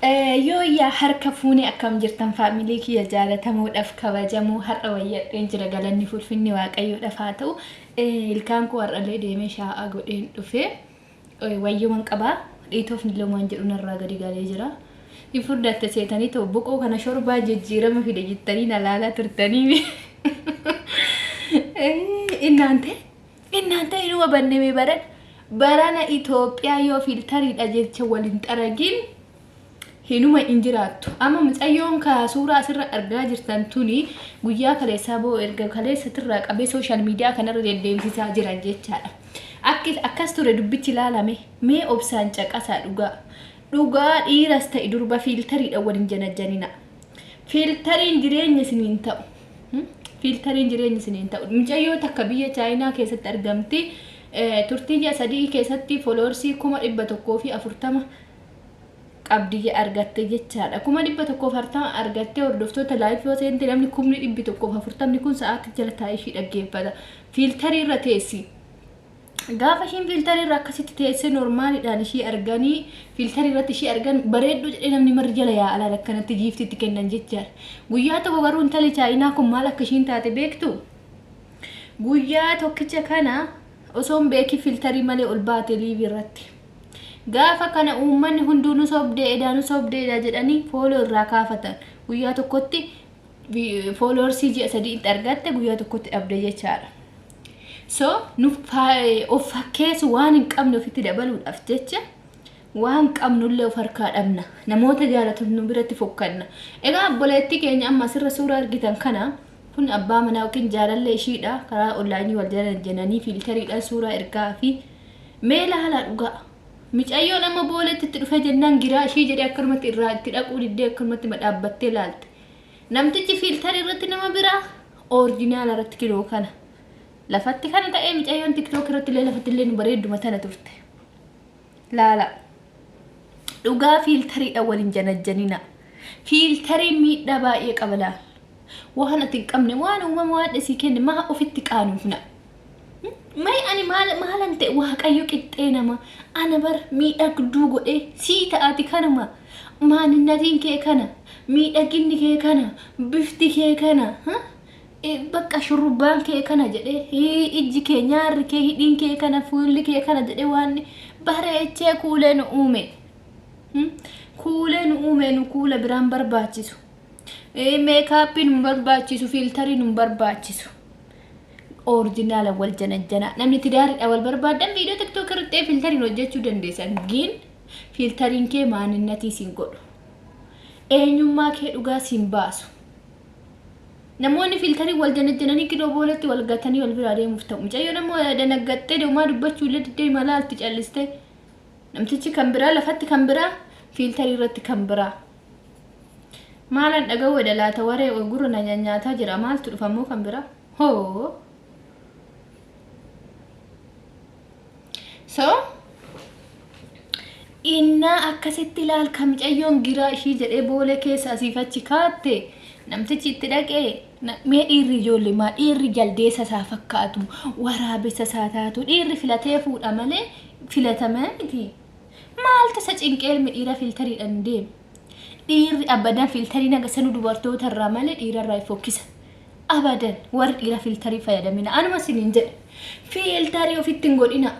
Yoo yaa harka fuunee akkam jirtan faamilii kiyya jaalatamuudhaaf kabajamoo har'a wayyadheen jira galanni fulfinni waaqayyoodhaaf haa ta'u. Ilkaan koo har'allee deemee shaa'aa godheen dhufe. Wayyuman qabaa dhiitoof nilomaan jedhu narraa gadi galee jira. Hin furdatte seetanii ta'u boqoo kana shorbaa jijjiirama fide jettanii na laalaa turtanii. Innaante innaante inuma banneme baran barana Itoophiyaa yoo fiiltariidha jecha wal hin xaragin hinuma hin jiraattu. Amma mucayyoon ka suuraa asirra argaa jirtan tuni guyyaa kaleessaa boo erga kaleessatirraa qabee sooshaal miidiyaa kanarra deddeemsisaa jiran jechaadha. Akkas ture dubbichi ilaalame mee obsaan caqasaa dhugaa. Dhugaa dhiiras ta'e durba fiiltariidha waliin janajjanina. Fiiltariin jireenya isiniin ta'u. Fiiltariin jireenya isiniin ta'u. Mucayyoo takka biyya Chaayinaa keessatti argamti. Turtii ji'a 3 keessatti foloorsii 140,000 qabdi argatte jechaadha. 140,000 argattee hordoftoota live yoo seente namni 140,000 kun sa'aatii jala taa'ee ishii dhaggeeffata. Fiiltarii irra teessi. Gaafa ishiin fiiltarii irra akkasitti teessee normaaliidhaan ishii arganii fiiltarii irratti ishii argan bareedduu jedhee namni marri jala yaa'a laala akkanatti giiftiitti kennan jechaadha. Guyyaa tokko garuu intalli Chaayinaa kun maal akka ishiin taate beektu? Guyyaa tokkicha kana osoo hin beekin fiiltarii malee ol baate liivii irratti. Gaafa kana uummanni hunduu nu sobdee edaa nu sobdee edaa jedhanii fooloo irraa kaafatan. Guyyaa tokkotti fooloorsii ji'a 3 itti argatte guyyaa tokkotti dhabde jechaadha. So nu of fakkeessu waan hin qabne ofitti dabaluudhaaf jecha waan qabnullee of harkaa dhabna. Namoota jaalatamnu biratti fokkanna. Egaa obboleettii keenya amma asirra suuraa argitan kana kun abbaa manaa yookiin jaalallee ishiidha. Karaa onlaayinii wal jalananii fiiltariidhaan suuraa ergaa fi mee laalaa dhugaa. Micayyoon amma booletti itti dhufee jennaan giraa ishii jedhee akkanumatti irraa itti dhaquu diddee akkanumatti madhaabbattee laalte. Namtichi fiiltarii irratti nama biraa oorjinaala irratti kiloo kana. Lafatti kana ta'ee micayyoon tiktook irratti illee lafatti illee nu bareedduma tana turte. Laala. Dhugaa fiiltariidha waliin janajjanina. Fiiltariin miidhaa baay'ee qaba laal. Waan ati hin qabne waan uumama waan isii kenne maa ofitti qaanuufna. Mee ani maal maalan ta'e waaqayyo qixxee nama ana bar miidhagduu godhee sii ta'ati kanuma maaninnatiin kee kana miidhaginni kee kana bifti kee kana bakka shurrubbaan kee kana jedhee ijji kee nyaarri kee hidhiin kee kana fuulli kee kana jedhee waan bareechee kuulee nu uume. Kuulee nu uume nu kuula biraan barbaachisu. Meekaappiin nu barbaachisu fiiltariin nu barbaachisu. Oorjinaala wal janajjanaa namni tidaariidha wal barbaadan viidiyoo tiktook irratti fiiltariin hojjechuu dandeessan gin fiiltariin kee maaninnatii siin godhu eenyummaa kee dhugaa siin baasu. Namoonni fiiltarii wal janajjananii kiloo boolatti wal gatanii wal biraa deemuuf ta'u. Mucayyoon ammoo danaggattee deemaa dubbachuu illee diddee malaalti callistee. Namtichi kan biraa lafatti kan biraa fiiltarii irratti kan biraa. Maalan dhaga'uu edha laata waree gurra na nyaataa jira maaltu dhufa immoo kan biraa? Hoo. So innaa akkasitti ilaal ka mucayyoon giraa ishii jedhee boolee keessa asiif achi kaatte namtichi itti dhaqee mee dhiirri ijoollee maa dhiirri jaldeessa isaa fakkaatu waraabessa isaa taatu dhiirri filatee fuudha malee filatame miti. Maaltu isa cinqee ilmi dhiira fiiltariidhaan deema? Dhiirri abadan fiiltarii naga sanu dubartoota irraa malee dhiira irraa hin fokkisa. Abadan warri dhiira fiiltarii fayyadamina. Anuma isiniin jedha. Fiiltarii ofitti hin godhina.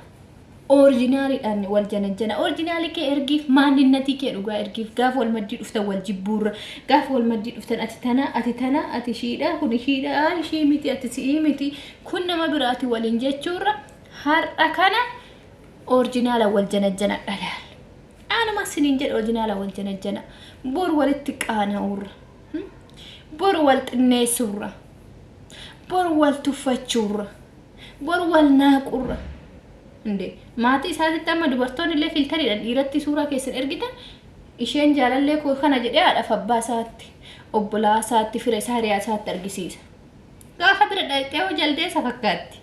Oorjinaaliidhaan wal janajjana. Oorjinaalii kee ergiif maaninnatii kee dhugaa ergiif gaafa wal maddii dhuftan wal jibbuurra gaafa wal maddii dhuftan ati tana ati tana ati ishiidha kun ishiidha ishii miti ati si'ii miti kun nama biraati waliin jechuurra har'a kana oorjinaala wal janajjana dhalaal. Anuma isiniin jedha oorjinaala wal janajjana. Boru walitti qaana'uurra. Boru wal xinneessuurra. Boru wal tuffachuurra. Boru wal naaqurra. Inde maatii isaatitti amma dubartoonni illee fiiltariidhaan dhiiratti suuraa keessan ergitan isheen jaalallee koo kana jedhee haadhaaf abbaa isaatti obbolaa isaatti fira isaa hiriyaa isaatti argisiisa. Gaafa bira dhaqxee hoo jaldeessa fakkaatti.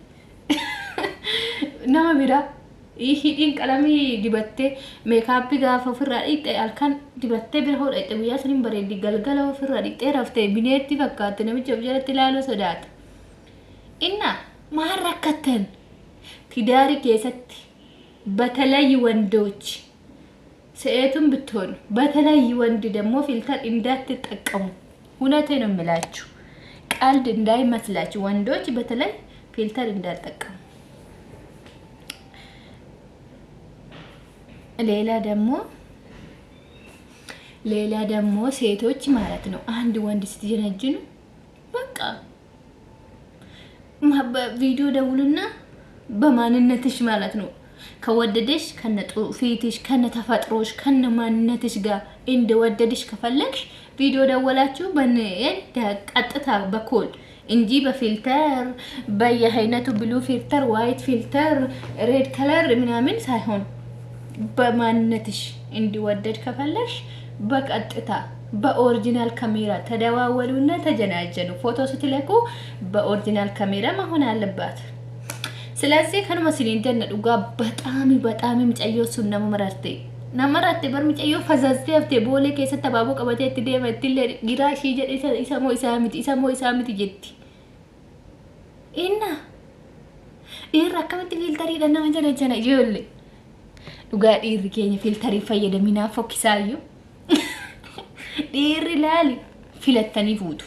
Nama biraa hidhiin qalamii dibattee meekaappii gaafa ofirraa dhiqxe halkan dibattee bira hoo dhaqxe guyyaa saniin bareeddi galgala ofirraa dhiqxee raftee bineetti fakkaatti namicha of jalatti ilaaluu sodaata. Inna maal rakkattan? Tidaari keessatti batalayyi wandoochi ሴቱም ብትሆን በተለይ ወንድ ደግሞ filter እንዳትጠቀሙ። እውነቴ ነው የምላችሁ፣ ቀልድ እንዳይመስላችሁ። ወንዶች በተለይ filter እንዳትጠቀሙ። ሌላ ደግሞ ሴቶች ማለት ነው፣ አንድ ወንድ ስትጀነጅኑ በቃ ቪዲዮ ደውሉና በማንነትሽ ማለት ነው፣ ከወደደሽ ከነ ፊትሽ፣ ከነ ተፈጥሮሽ፣ ከነ ማንነትሽ ጋር እንደወደድሽ ከፈለግሽ ቪዲዮ ደወላችሁ ቀጥታ በ call እንጂ በ filter በየአይነቱ blue filter፣ white filter፣ red color ምናምን ሳይሆን በማንነትሽ እንዲወደድ ከፈለግሽ በቀጥታ በ original ካሜራ ተደዋወሉና ተጀናጀኑ። ፎቶ ስትለኩ በ original ካሜራ መሆን አለባት። ስለዚህ kanuma isiniin jenna። Dhugaa በጣም በጣም mucayyoo sun nama mararte, nama mararte bar. Mucayyoo fazaaztee haftee Boolee keessatti abaaboo qabatee itti deema, ittillee giraa ishii jedhe, isa moo isaa miti, isa moo isaa miti jetti. Inna dhiirri akkamitti filteriidhaan nama jana jana? Ijoollee, dhugaa dhiirri keenya filterii fayyadaminaa fokkisaayyuu. Dhiirri laali, filattanii fuutu.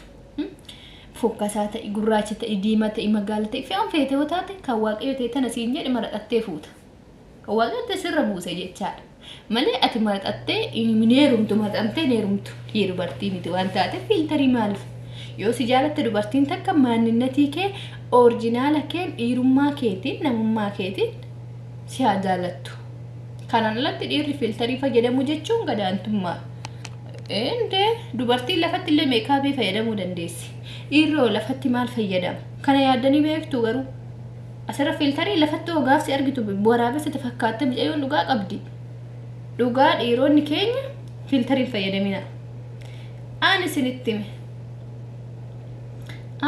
Fokkasaa ta'e, gurraacha ta'e, diimaa ta'e, magaala ta'e, fe'an feete yoo taate, kan Waaqayyo ta'e tana siin jedhe maraxattee fuuta. Kan Waaqayyo ta'e sirra buuse jechaadha. Malee ati maraxattee hin heerumtu, maraxamtee hin heerumtu. Dhiira dubartii miti waan taateef filterii maaliif? Yoo si jaalatte dubartiin takka maaninnatii kee, original keen, dhiirummaa keetiin, namummaa keetiin si haa jaalattu. Kanaan alatti dhiirri filterii fayyadamu jechuun gadaantummaa. Indee dubartiin lafatti illee makeupii fayyadamuu dandeessi. Dhiirroo lafatti maal fayyadama? Kana yaaddanii beektu garuu? Asirra filterii lafatti hoo gaafsi argitu waraabessa fakkaatte. Mucayyoon dhugaa qabdi. Dhugaa dhiironni keenya filterii fayyadamina. Ani isinitti hime.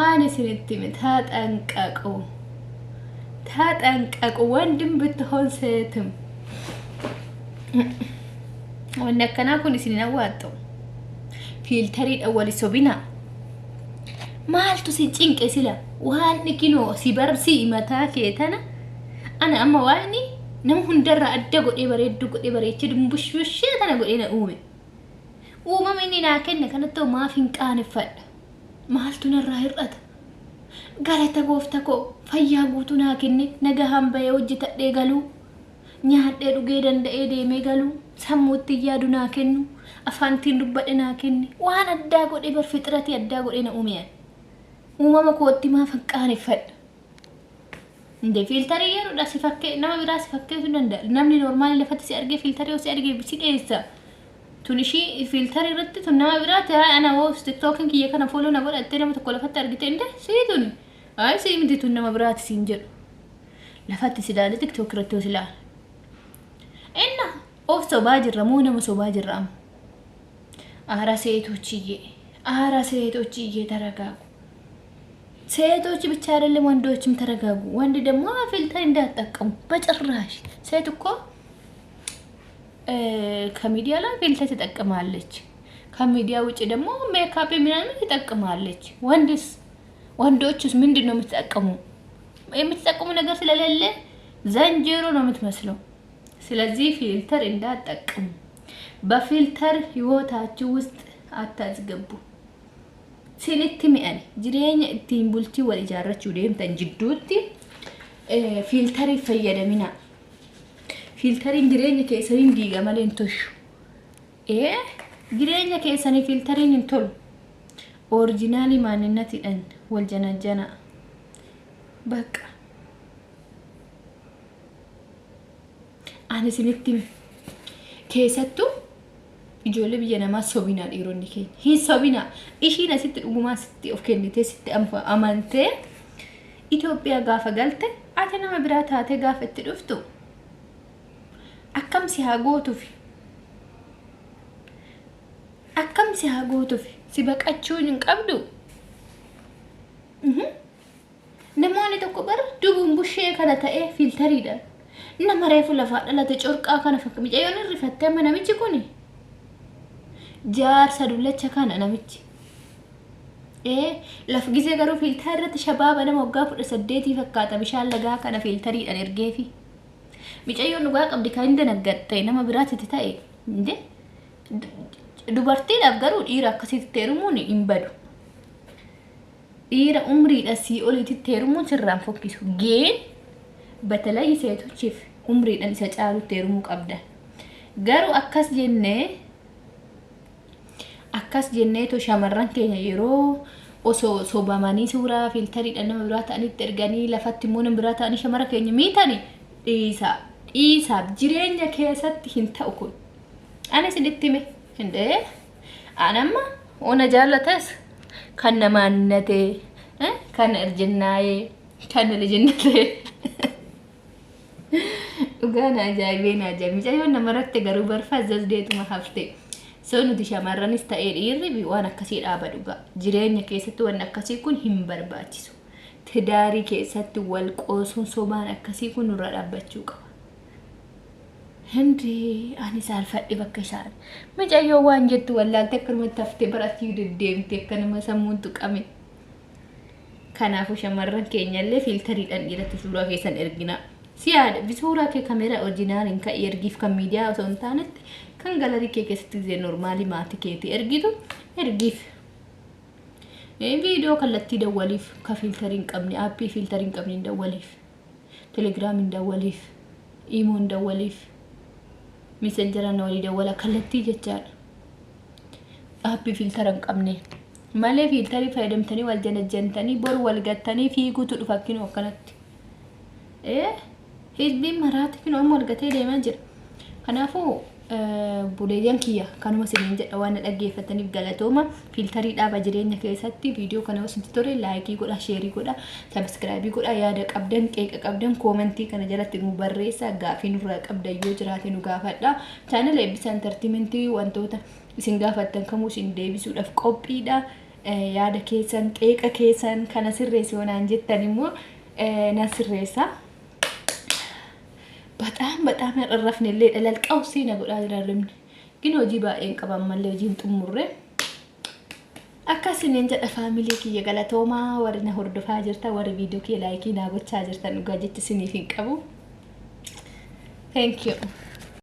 Ani isinitti hime፣ ተጠንቀቁ፣ ተጠንቀቁ። ወንድም ብትሆን ሴትም wanni akkanaa kun isin hin awwaaxxu. Filteriidhaan wali sobinaa. Maaltu si cinqe sila? Waan kinoo si barsi mataa kee tana. Ana amma waan nama hundarraa adda godhee, bareedduu godhee, bareechee, dumbushbushee tana godhee na uume. Uumama inni naa kenne kanatti maaf hin qaaneffadha? Maaltu narraa hir'ata? Galata goofta koo, fayyaa guutuu naa kenne, nagahaan bahee hojjetadhee galuu, nyaadhee dhugee danda'ee deemee galuu, sammuutti yaadu naa kennu, afaan ittiin dubbadhe naa kenne, waan addaa godhee bar fixiratii addaa godhee na uume. Uumama kootti maaf hin qaaneffadha? Inde filterii yeroodha si fakkee nama biraa si fakkeessuu danda'a. Namni normalii lafatti si argee filterii yoo si argee si dheessa. Tun ishii filterii irratti tun nama biraa ta'e, ana hoo TikTokiin kiyya kana follow na godhattee nama tokko lafatti argite, inde sii tun, ay sii miti, tun nama biraati siin jedhu. Lafatti si ilaale, TikTok irratti yoo si ilaale. Inna of sobaa jirra moo nama sobaa jirra amma? አረ ሴቶችዬ፣ አረ ሴቶችዬ ተረጋጉ። ሴቶች ብቻ አይደለም ወንዶችም ተረጋጉ። ወንድ ደግሞ filter እንዳትጠቀሙ በጭራሽ። ሴት እኮ ከሚዲያ ላይ filter ትጠቀማለች። ከሚዲያ ውጭ ደግሞ ሜካፕ ምናምን ትጠቀማለች። ወንድስ፣ ወንዶችስ ምንድን ነው የምትጠቀሙ? የምትጠቀሙ ነገር ስለሌለ ዘንጀሮ ነው የምትመስለው። ስለዚህ filter እንዳትጠቀሙ። በ filter ህይወታችሁ ውስጥ አታስገቡ። Sinitti mi'ani jireenya ittiin bultii wal ijaarrachuu deemtan jidduutti filterii fayyadaminaa. Filteriin jireenya keessaniin diiga malee hin tolchu. Jireenya keessanii filteriin hin tolu. Originalii maaninatiidhaan wal janajjanaa. በቃ ani isinitti hime. Keessattuu ijoollee biyya namaa sobinaa, dhiironni keenya. Hin sobinaa. Ishiin asitti dhugumaa sitti of kennitee, sitti amantee Itoophiyaa gaafa galte ati nama biraa taatee gaafa itti dhuftu akkam si haa gootufi? Akkam si haa gootufi? Si baqachuu hin qabdu. Namoonni tokko bara dubuun bushee kana ta'ee filteriidha. Nama reefu lafaa dhalate corqaa kana fakka mucayyoon irrifattee amma namichi kuni. Jaarsa dullacha kana namichi. Laf gisee garuu filter irratti shabaaba nama waggaa 18 fakkaata, bishaan lagaa kana filteriidhaan ergeefi. Mucayyoon dhugaa qabdi, kan hin danaggatte nama biraatti ta'e. Inde dubartiidhaaf garuu dhiira akkasitti heerumuun hin badu. Dhiira umriidha sii oliititti heerumuun sirraan fokkisu. Geen በተለይ ሴቶችif umriidhaan isa caalutti heerumuu qabda. Garuu akkas jenneetu shamarran keenya yeroo osoo sobamanii suuraa filtariidhaan nama biraa ta'anitti erganii, lafatti immoo nama biraa ta'anii shamara keenya miitani, dhiisaa, dhiisaaf, jireenya keessatti hin ta'u kun. Ani isinitti hime hindee, an amma ona jaallatas kan namaannatee, kan erjennaayee, kan ልጅነቴ dhugaa na ajaa'ibee, na ajaa'ibe. Mucayyoon namarratti garuu barfa zazdeetuma hafte. So nuti shamarranis ta'ee dhiirri waan akkasii dhaaba dhugaa. Jireenya keessatti waan akkasii kun hin barbaachisu. Tidaarii keessatti wal qoosuun sobaan akkasii kun nurra dhaabbachuu qaba. Hindi ani saalfadhe bakka isaan. Mucayyoo waan jettu wallaalte akkanumatti haftee barachuu deddeemte akka nama sammuun tuqame. Kanaafuu shamarran keenyallee filtariidhaan dhiiratti suuraa keessan ergina. Si yaada, suuraa kee kameeraa originaliin ka'ee ergiif, kan miidiyaa osoo hin taanetti kan gallery kee keessatti gisee normal maatii keetii ergitu ergiif. Viidiyoo kallattii dawwaliif, ka filtarii hin qabne, app filtarii hin qabne hin dawwaliif. Telegiraam hin dawwaliif. Imo hin dawwaliif. Messengeraan walii dawwala kallattii jechaadha. App filtara hin qabne. Malee filtarii fayyadamtanii wal janajjantanii boru wal gattanii fiiguutu dhufa akkinoo akkanatti. Hizbiin maraati kinoo amma wal gatee deemaa jira. Kanaafuu buleeyyan kiyya, kanuma isiniin jedha. Waan na dhaggeeffataniif galatooma. Filtarii dhaaba jireenya keessatti. Viidiyoo kana osoo tole like godha, share godha, subscribe godha. Yaada qabdan, qeeqa qabdan comment kana jalatti nu barreessa. Gaafii nurraa qabdan yoo jiraate nu gaafadha. Channela Eebbisaa Entertainment wantoota isin gaafattan kamuu isin deebisuudhaaf qophiidha. Yaada keessan, qeeqa keessan kana sirreessi yoo naan jettan immoo nan sirreessa. በጣም በጣም ያረፍን illee dhalal qawsii na godhaa jira rimni. ግን hojii baay'een qaban mallee hojiin xumurre. Akkasiniin jedha, family kiyya, galatoomaa. Warri na hordofaa jirtan, warri viidiyoo kiyya like naa gochaa jirtan, dhugaa jecha isiniif hin qabu. Thank you.